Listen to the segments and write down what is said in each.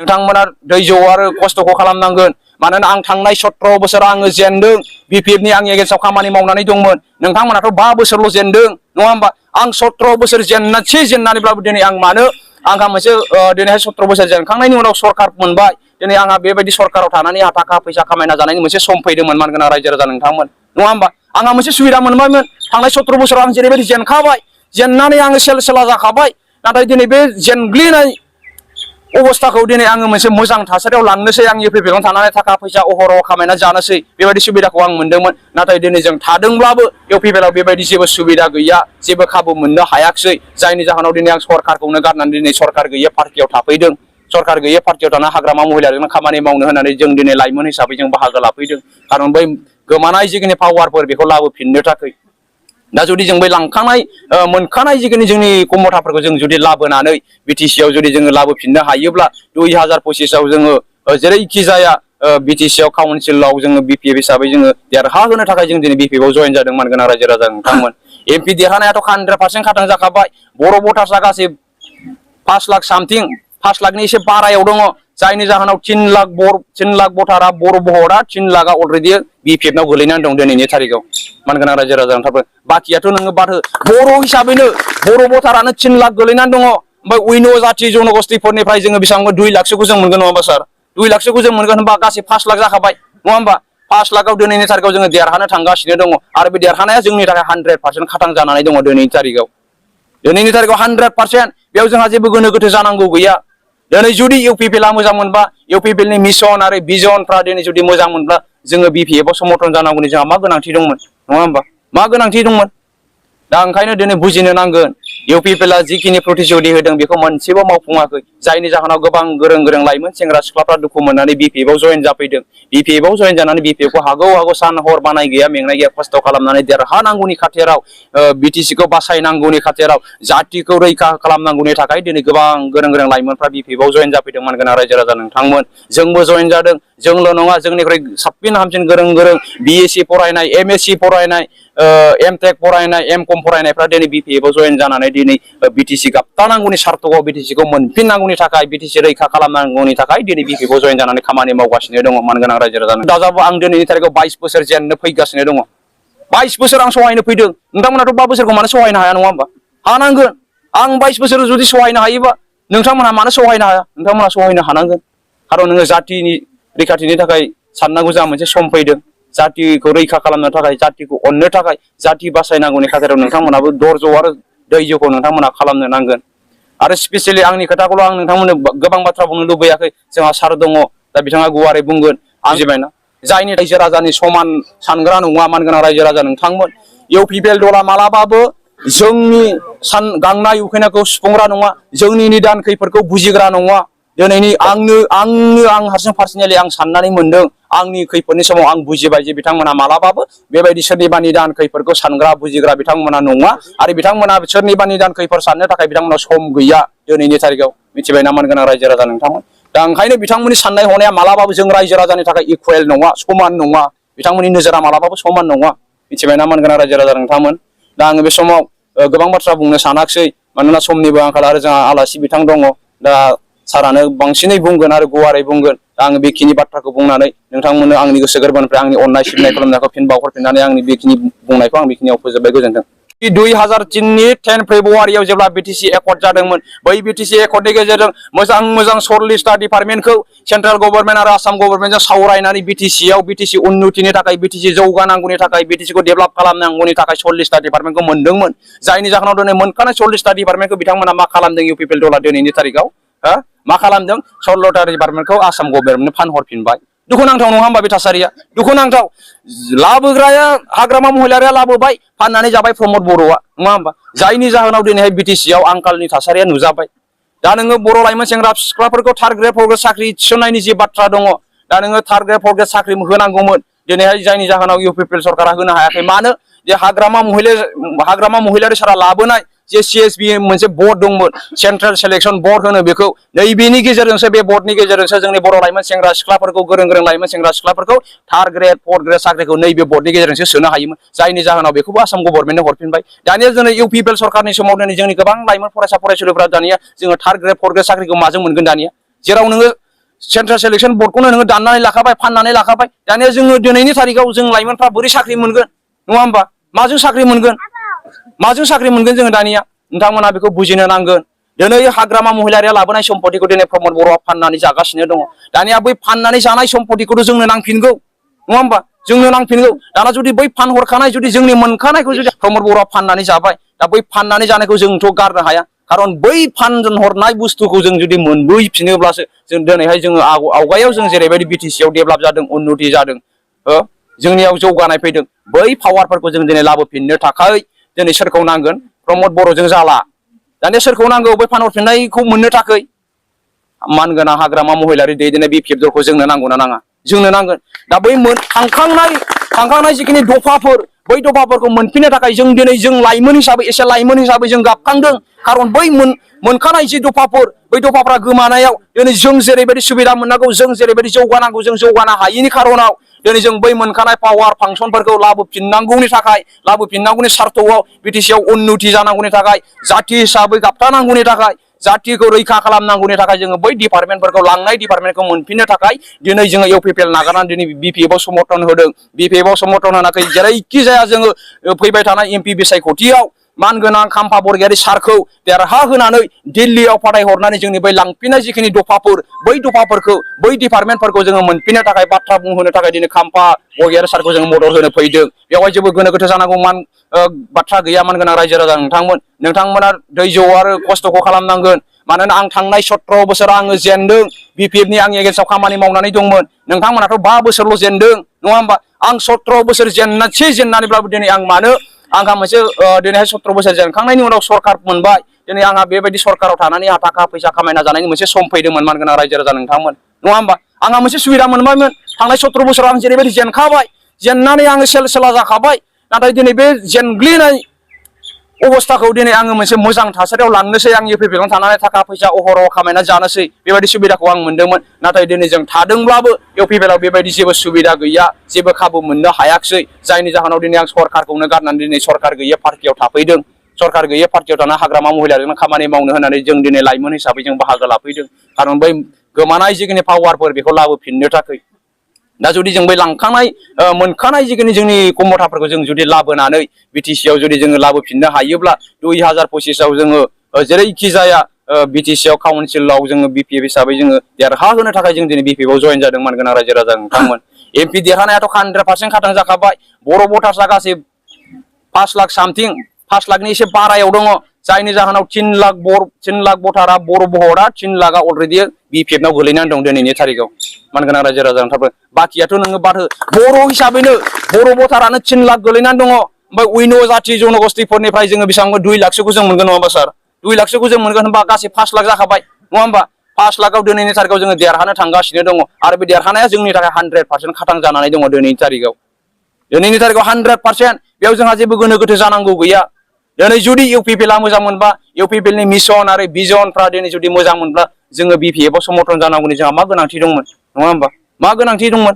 नोंथांमोना दैजौ आरो खस्थ'खौ खालामनांगोन मानोना आं थांनाय 17 बोसोराव आङो जेनदों बिपिएफनि आं एगेन्स्टआव खामानि मावनानै दंमोन नोंथांमोनाथ' 5 बोसोरल' जेनदों नङा होमबा आं 17 बोसोर जेननानैब्लाबो दिनै आं मानो आंहा मोनसे दिनैहाय 17 बोसोर जेनखांनायनि उनाव सरकार मोनबाय दिनै आंहा बेबायदि सरकाराव थानानै आंहा थाखा फैसा खामायना जानायनि मोनसे सम फैदोंमोन मानगोनां रायजो राजा नोंथांमोन नङा होमबा आंहा मोनसे सुबिदा मोनबायमोन थांनाय 17 बोसोराव आं जेरैबायदि जेनखाबाय जेननानै आङो सेला जाखाबाय नाथाय दिनै बे जेनग्लिनाय अबस्थाखौ दिनै आङो मोनसे मोजां थासारियाव लांनोसै आं इउपिपिएल थानानै थाखा फैसा अहरह खामायना जानोसै बेबायदि सुबिदाखौ आं मोनदोंमोन नाथाय दिनै जों थादोंब्लाबो इउपिपिएलआव बेबायदि जेबो सुबिदा गैया जेबो खाबु मोननो हायाखिसै जायनि जाहोनाव दिनै आं सरकारखौनो गारनानै दिनै सरकार गैयै पार्टियाव थाफैदों सरकार गैयै पार्टियाव थाना हाग्रामा महिलारिजों खामानि मावनो होननानै जों दिनै लाइमोन हिसाबै जों बाहागो लाफैदों खारन बै गोमानाय जिखिनि पावारफोर बेखौ लाबोफिननो थाखाय दा जुदि जों बै लांखानाय मोनखानाय जिखिनि जोंनि कमथाफोरखौ जों जुदि लाबोनानै बिटिसिआव जुदि जोङो लाबोफिननो हायोब्ला 2025आव जोङो जेरैखि जाया बिटिसिआव काउन्सिलाव जोङो बिपिएफ हिसाबै जोङो देरहाहोनो थाखाय जों दिनै बिपिएफआव जयेन जादों मानगोनां रायजो राजा नोंथांमोन एमपि देरहानायाथ' 100% खाथां जाखाबाय बर' भटार्सआ गासै 5 लाख सामथिं 5 लाखनि एसे बारायाव दङ जायनि जाहोनाव 3 लाख भटारा बर' भटआ 3 लाखआ अलरेडि बिपिएफनाव गोलैनानै दं दिनैनि थारिखआव मानगोनां रायजो राजा नोंथांमोन बाखियाथ' नोङो बर' हिसाबैनो बर' भटारानो 3 लाख गोलैनानै दङ ओमफ्राय उइनो जाथि जनगोष्ठीफोरनिफ्राय जोङो बेसेबां 2 लाखसोखौ जों मोनगोन नङा होमबा सार 2 लाखसोखौ जों मोनगोन होनबा गासै 5 लाख जाखाबाय नङा होमबा 5 लाखआव दिनैनि थारिखआव जोङो देरहानो थांगासिनो दङ आरो बे देरहानाया जोंनि थाखाय 100% खाथां जानानै दङ दिनैनि थारिखआव 100% बेयाव जोंहा जेबो गोनो गोथो जानांगौ गैया दिनै जुदि इउपिपिएलआ मोजां मोनबा इउपिपिएलनि मिशन आरो भिजनफ्रा दिनै जुदि मोजां मोनब्ला जोङो बिपिएफआव समर्थन जानांगौनि जोंहा मा गोनांथि दंमोन नङा होमबा मा गोनांथि दंमोन दा ओंखायनो दिनै बुजिनो नांगोन इउपिपिएलआ जिखिनि प्रतिश्रुति होदों बेखौ मोनसेबो मावफुङाखै जायनि जाहोनाव गोबां गोरों लाइमोन सेंग्रा सिख्लाफ्रा दुखु मोननानै बिपिएफआव जयेन जाफैदों बिपिएफआव जयेन जानानै बिपिएफखौ हागौ सान हर बानाय गैया मेंनाय गैया खस्थ' खालामनानै देरहानांगौनि खाथिराव बिटिसिखौ बासायनांगौनि खाथिराव जातिखौ रैखा खालामनांगौनि थाखाय दिनै गोबां गोरों लाइमोनफ्रा बिपिएफआव जयेन जाफैदों मानगोनां रायजो राजा नोंथांमोन जोंबो जयेन जादों जोंल' नङा जोंनिख्रुइ साबसिन हामसिन गोरों बिएससि फरायनाय एमएससि फरायनाय एमटेक फरायनाय एमकम फरायनायफ्रा दिनै बिपिएफआव जयेन जानानै दिनै बिटिसि गाबथानांगौनि सार्थकआव बिटिसिखौ मोनफिननांगौनि थाखाय बिटिसि रैखा खालामनांगौनि थाखाय दिनै बिपिएफआव जयेन जानानै खामानि मावगासिनो दङ मानगोनां रायजो राजा दाजाबो आं दिनैनि थारिखआव 22 बोसोर जेननो फैगासिनो दङ 22 बोसोर आं सहायनो फैदों नोंथांमोनाथ' 5 बोसोरखौ मानो सहायनो हाया नङा होमबा हानांगोन आं 22 बोसोर जुदि सहायनो हायोबा नोंथांमोनहा मानो सहायनो हाया नोंथांमोनहा सहायनो हानांगोन खारन नोङो जातिनि रैखाथिनि थाखाय साननांगौ जा मोनसे सम फैदों जातिखौ रैखा खालामनो थाखाय जातिखौ अननो थाखाय जाति बासायनांगौनि खाथिराव नोंथांमोनाबो धैर्य आरो दैज्यखौ नोंथांमोना खालामनो नांगोन आरो स्पेसियेलि आंनि खोथाखौल' आं नोंथांमोननो गोबां बाथ्रा बुंनो लुबैयाखै जोंहा सार दङ दा बिथाङा गुवारै बुंगोन आं बुजिबायना जायनि रायजो राजानि समान सानग्रा नङा मानगोनां रायजो राजा नोंथांमोन इउपिपिएल दला मालाबाबो जोंनि गांनाय उखैनायखौ सुफुंग्रा नङा जोंनि निदान खैफोदखौ बुजिग्रा नङा दिनैनि आं हारसिं पार्सनेलि आं साननानै मोनदों आंनि खैफोदनि समाव आं बुजिबाय जे बिथांमोना मालाबाबो बेबायदि सोरनिबा निदान खैफोदखौ सानग्रा बुजिग्रा बिथांमोना नङा आरो बिथांमोना सोरनिबा निदान खैफोद साननो थाखाय बिथांमोना सम गैया दिनैनि थारिखआव मिथिबायना मानगोनां रायजो राजा नोंथांमोन दा ओंखायनो बिथांमोननि साननाय हनाया मालाबाबो जों रायजो राजानि थाखाय इकुवेल नङा समान नङा बिथांमोननि नोजोरा मालाबाबो समान नङा मिथिबायना मानगोनां रायजो राजा नोंथांमोन दा आङो बे समाव गोबां बाथ्रा बुंनो सानाखिसै मानोना समनिबो आंखाल आरो जोंहा आलासि बिथां दङ दा सारानो बांसिनै बुंगोन आरो गुवारै बुंगोन आङो बेखिनि बाथ्राखौ बुंनानै नोंथांमोननो आंनि गोसो गोरबोनिफ्राय आंनि अननाय सिबिनाय खुलुमनायखौ फिन बावहरफिननानै आंनि बेखिनि बुंनायखौ आं बेखिनियाव फोजोबबाय गोजोन्थों 2003नि 10 फेब्रुवारियाव जेब्ला बिटिसि एकर्ड जादोंमोन बै बिटिसि एकर्डनि गेजेरजों मोजां 40टा डिपार्टमेन्टखौ सेन्ट्रेल गभर्नमेन्ट आरो आसाम गभर्नमेन्टजों सावरायनानै बिटिसिआव बिटिसि उन्नतिनि थाखाय बिटिसि जौगानांगौनि थाखाय बिटिसिखौ डेभेलप खालामनांगौनि थाखाय 40टा डिपार्टमेन्टखौ मोनदोंमोन जायनि जाहोनाव दिनै मोनखानाय 40टा डिपार्टमेन्टखौ बिथांमोना मा खालामदों इउपिपिएल दला दिनैनि तारिखआव मा खालामदों 16टा डिपार्टमेन्टखौ आसाम गभर्नमेन्टनो फानहरफिनबाय दुखुनांथाव नङा होमबा बे थासारिया दुखुनांथाव लाबोग्राया हाग्रामा महिलारिया लाबोबाय फाननानै जाबाय प्रमद बर'आ नङा होमबा जायनि जाहोनाव दिनैहाय बिटिसिआव आंखालनि थासारिया नुजाबाय दा नोङो बर' लाइमोन सेंग्रा सिख्लाफोरखौ थार्ड ग्रेड फर्थ ग्रेड साख्रि थिसननायनि जे बाथ्रा दङ दा नोङो थार्ड ग्रेड फर्थ ग्रेड साख्रि होनांगौमोन दिनैहाय जायनि जाहोनाव इउपिपिएल सरकारा होनो हायाखै मानो जे हाग्रामा महिलारि सारा लाबोनाय जे सिएसबि मोनसे बर्ड दंमोन सेन्ट्रेल सिलेक्शन बर्ड होनो बेखौ नैबेनि गेजेरजोंसो बे बर्डनि गेजेरजोंसो जोंनि बर' लाइमोन सेंग्रा सिख्लाफोरखौ गोरों लाइमोन सेंग्रा सिख्लाफोरखौ थार्ड ग्रेड फर्थ ग्रेड साख्रिखौ नैबे बर्डनि गेजेरजोंसो सोनो हायोमोन जायनि जाहोनाव बेखौबो आसाम गभर्नमेन्टनो हरफिनबाय दानिया दिनै इउपिपिएल सरकारनि समाव दिनै जोंनि गोबां लाइमोन फरायसा फरायसुलिफोरा दानिया जोङो थार्ड ग्रेड फर्थ ग्रेड साख्रिखौ माजों मोनगोन दानिया जेराव नोङो सेन्ट्रेल सिलेक्शन बर्डखौनो नोङो दाननानै लाखाबाय फाननानै लाखाबाय दानिया जोङो दिनैनि थारिखाव जों लाइमोनफ्रा बोरै साख्रि मोनगोन नङा होमबा माजों साख्रि मोनगोन जोङो दानिया नोंथांमोना बेखौ बुजिनो नांगोन दिनै हाग्रामा महिलारिया लाबोनाय सम्पतिखौ दिनै प्रमद बर'आ फाननानै जागासिनो दङ दानिया बै फाननानै जानाय सम्पतिखौथ' जोंनो नांफिनगौ नङा होमबा जोंनो नांफिनगौ दाना जुदि बै फानहरखानाय जुदि जोंनि मोनखानायखौ जुदि प्रमद बर'आ फाननानै जाबाय दा बै फाननानै जानायखौ जोंथ' गारनो हाया खारन बै फानहरनाय बुस्थुखौ जों जुदि मोनबोफिनोब्लासो जों दिनैहाय जोङो आवगायाव जों जेरैबायदि बिटिसिआव डेभेलप जादों उन्नति जादों जोंनियाव जौगानाय फैदों बै पावारफोरखौ जों दिनै लाबोफिननो थाखाय दिनै सोरखौ नांगोन प्रमद बर'जों जाला दानिया सोरखौ नांगौ बै फानहरफिननायखौ मोननो थाखाय मानगोनां हाग्रामा महिलारि दैदेननाय BPF दलखौ जोंनो नांगौना नाङा जोंनो नांगोन दा बै थांखांनाय जिखिनि दफाफोर बै दफाफोरखौ मोनफिननो थाखाय जों दिनै जों लाइमोन हिसाबै जों गाबखांदों खारन बै मोनखानाय जि दफाफोर बै दफाफ्रा गोमानायाव दिनै जों जेरैबायदि सुबिदा मोननांगौ जों जेरैबायदि जौगानांगौ जों जौगानो हायिनि खारनाव दिनै जों बै मोनखानाय पावार फांसनफोरखौ लाबोफिननांगौनि सार्थआव बिटिसिआव उन्नति जानांगौनि थाखाय जाथि हिसाबै गाबथानांगौनि थाखाय जाथिखौ रैखा खालामनांगौनि थाखाय जोङो बै डिपार्टमेन्टफोरखौ लांनाय डिपार्टमेन्टखौ मोनफिननो थाखाय दिनै जोङो UPPL नागारनानै दिनै BPFआव समर्थन होदों BPFआव समर्थन होनाखै जेरैखि जाया जोङो फैबाय थानाय MP बिसायख'थियाव मानगोनां खाम्फा बरगयारि सारखौ देरहा होनानै दिल्लीयाव फाथायहरनानै जोंनि बै लांफिननाय जिखिनि दफाफोर बै दफाफोरखौ बै डिपार्टमेन्टफोरखौ जोङो मोनफिननो थाखाय बाथ्रा बुंहोनो थाखाय दिनै खाम्फा बरगयारि सारखौ जोङो मदद होनो फैदों बेवहाय जेबो गोनो गोथो जानांगौ बाथ्रा गैया मानगोनां रायजो राजा नोंथांमोना धैर्य आरो खस्थ'खौ खालामनांगोन मानोना आं थांनाय 17 बोसोराव आङो जेनदों BPFनि आंनि एगेन्स्टआव खामानि मावनानै दंमोन नोंथांमोनाथ' 5 बोसोरल' जेनदों नङा होमबा आं 17 बोसोर जेननानैब्लाबो दिनै आं आंहा मोनसे दिनैहाय 17 बोसोर जेनखांनायनि उनाव सरकार मोनबाय दिनै आंहा बेबायदि सरकाराव थानानै आंहा थाखा फैसा खामायना जानायनि मोनसे सम फैदोंमोन मानगोनां रायजो राजा नोंथांमोन नङा होमबा आंहा मोनसे सुबिदा मोनबायमोन थांनाय 17 बोसोराव आं जेरैबायदि जेनखाबाय जेननानै आङो सेला जाखाबाय नाथाय दिनै बे जेनग्लिनाय अबस्थाखौ दिनै आङो मोनसे मोजां थासारियाव लांनोसै आं UPPLआव थानानै थाखा फैसा अहरह खामायना जानोसै बेबायदि सुबिदाखौ आं मोनदोंमोन नाथाय दिनै जों थादोंब्लाबो UPPLआव बेबायदि जेबो सुबिदा गैया जेबो खाबु मोननो हायाखिसै जायनि जाहोनाव दिनै आं सरकारखौनो गारनानै दिनै सरकार गैयै पार्टियाव थाफैदों सरकार गैयै पार्टियाव थाना हाग्रामा महिलारिजों खामानि मावनो होननानै जों दिनै लाइमोन हिसाबै जों बाहागो लाफैदों खारन बै गोमानाय जिखिनि पावारफोर बेखौ लाबोफिननो थाखाय दा जुदि जों बै मोनखानाय जिखिनि जोंनि कमथाफोरखौ जों जुदि लाबोनानै बिटिसिआव जुदि जोङो लाबोफिननो हायोब्ला 2025आव जोङो जेरैखि जाया बिटिसिआव काउन्सिलाव जोङो BPF हिसाबै जोङो देरहाहोनो थाखाय जों दिनै BPFआव जयेन जादों मानगोनां रायजो राजा नोंथांमोन MP देरहानायाथ' 100% खाथां जाखाबाय बर' भटार्सआ गासै 5 लाख सामथिं 5 लाखनि एसे बारायाव दङ जायनि जाहोनाव 3 लाख भटारा बर' भटआ 3 लाखआ अलरेडि BPFनाव गोलैनानै दं दिनैनि थारिखाव मानगोनां रायजो राजा नोंथांबो बाखियाथ' नोङो बाद हो बर' हिसाबैनो बर' भटारानो 3 लाख गोलैनानै दङ ओमफ्राय उइनो जाथि जनगोष्ठीफोरनिफ्राय जोङो बेसेबां 2 लाखसोखौ जों मोनगोन नङा होमबा सार 2 लाखसोखौ जों मोनगोन होनबा गासै 5 लाख जाखाबाय नङा होमबा 5 लाखआव दिनैनि थारिखाव जोङो देरहानो थांगासिनो दङ आरो बे देरहानाया जोंनि थाखाय 100% खाथां जानानै दङ दिनैनि थारिखाव 100% बेयाव जोंहा जेबो गोनो गोथो जानांगौ गैया दिनै जुदि UPPLआ मोजां मोनबा UPPLनि मिशन आरो भिजनफ्रा दिनै जुदि मोजां मोनब्ला जोङो BPFआव समर्थन जानांगौनि जोंहा मा गोनांथि दंमोन नङा होमबा मा गोनांथि दंमोन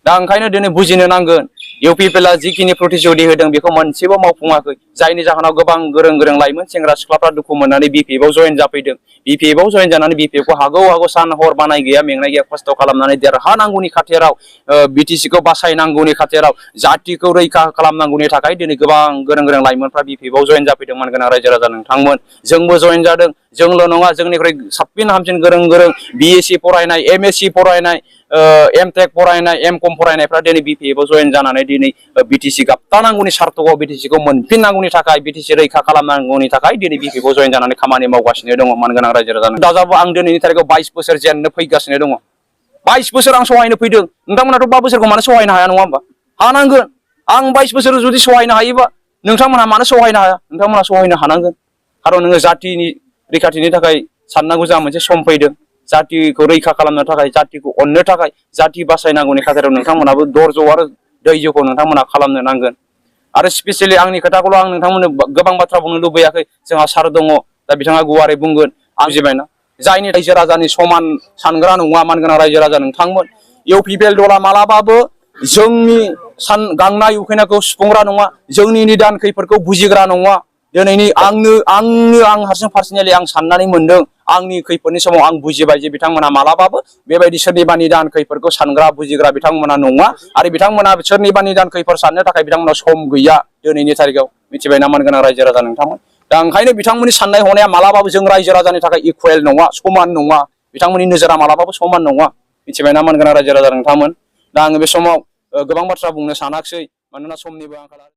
दा ओंखायनो दिनै बुजिनो नांगोन UPPLआ जिखिनि प्रतिश्रुति होदों बेखौ मोनसेबो मावफुङाखै जायनि जाहोनाव गोबां गोरों लाइमोन सेंग्रा सिख्लाफ्रा दुखु मोननानै BPFआव जयेन जाफैदों BPFआव जयेन जानानै BPFखौ हागौ सान हर बानाय गैया मेंनाय गैया खस्थ' खालामनानै देरहानांगौनि खाथिराव BTCखौ बासायनांगौनि खाथिराव जातिखौ रैखा खालामनांगौनि थाखाय दिनै गोबां गोरों लाइमोनफ्रा BPFआव जयेन जाफैदों मानगोनां रायजो राजा नोंथांमोन जोंबो जयेन जादों जोंल' नङा जोंनिख्रुइ साबसिन हामसिन गोरों BSc फरायनाय MSc फरायनाय MTech फरायनाय MCOM फरायनायफ्रा दिनै BPFआव जयेन जानानै दिनै BTC गाबथानांगौनि सार्थआव BTCखौ मोनफिननांगौनि थाखाय BTC रैखा खालामनांगौनि थाखाय दिनै BPFआव जयेन जानानै खामानि मावगासिनो दङ मानगोनां रायजो राजा दाजाबो आं दिनैनि थारिखाव 22 बोसोर जेननो फैगासिनो दङ 22 बोसोर आं सहायनो फैदों नोंथांमोनाथ' 5 बोसोरखौ मानो सहायनो हाया नङा होमबा हानांगोन आं 22 बोसोर जुदि सहायनो हायोबा नोंथांमोनहा मानो सहायनो हाया नोंथांमोनहा सहायनो हानांगोन खारन नोङो जातिनि रैखाथिनि थाखाय साननांगौ जोंहा मोनसे सम फैदों जातिखौ रैखा खालामनो थाखाय जातिखौ अननो थाखाय जाति बासायनांगौनि खाथिराव नोंथांमोनाबो धैर्य आरो धैर्यखौ नोंथांमोना खालामनो नांगोन आरो स्पेसियेलि आंनि खोथाखौल' आं नोंथांमोननो गोबां बाथ्रा बुंनो लुबैयाखै जोंहा सार दङ दा बिथाङा गुवारै बुंगोन आं बुजिबायना जायनि रायजो राजानि समान सानग्रा नङा मानगोनां रायजो राजा नोंथांमोन UPPL दला मालाबाबो जोंनि गांनाय उखैनायखौ सुफुंग्रा नङा जोंनि निदान खैफोदखौ बुजिग्रा नङा दिनैनि आं हारसिं पार्सनेलि आं साननानै मोनदों आंनि खैफोदनि समाव आं बुजिबाय जे बिथांमोना मालाबाबो बेबायदि सोरनिबा निदान खैफोदखौ सानग्रा बुजिग्रा बिथांमोना नङा आरो बिथांमोना सोरनिबा निदान खैफोद साननो थाखाय बिथांमोना सम गैया दिनैनि थारिखाव मिथिबायना मानगोनां रायजो राजा नोंथांमोन दा ओंखायनो बिथांमोननि साननाय हनाया मालाबाबो जों रायजो राजानि थाखाय इकुवेल नङा समान नङा बिथांमोननि नोजोरा मालाबाबो समान नङा मिथिबायना मानगोनां रायजो राजा नोंथांमोन दा आङो बे समाव गोबां बाथ्रा बुंनो सानाखिसै मानोना समनिबो आंखाल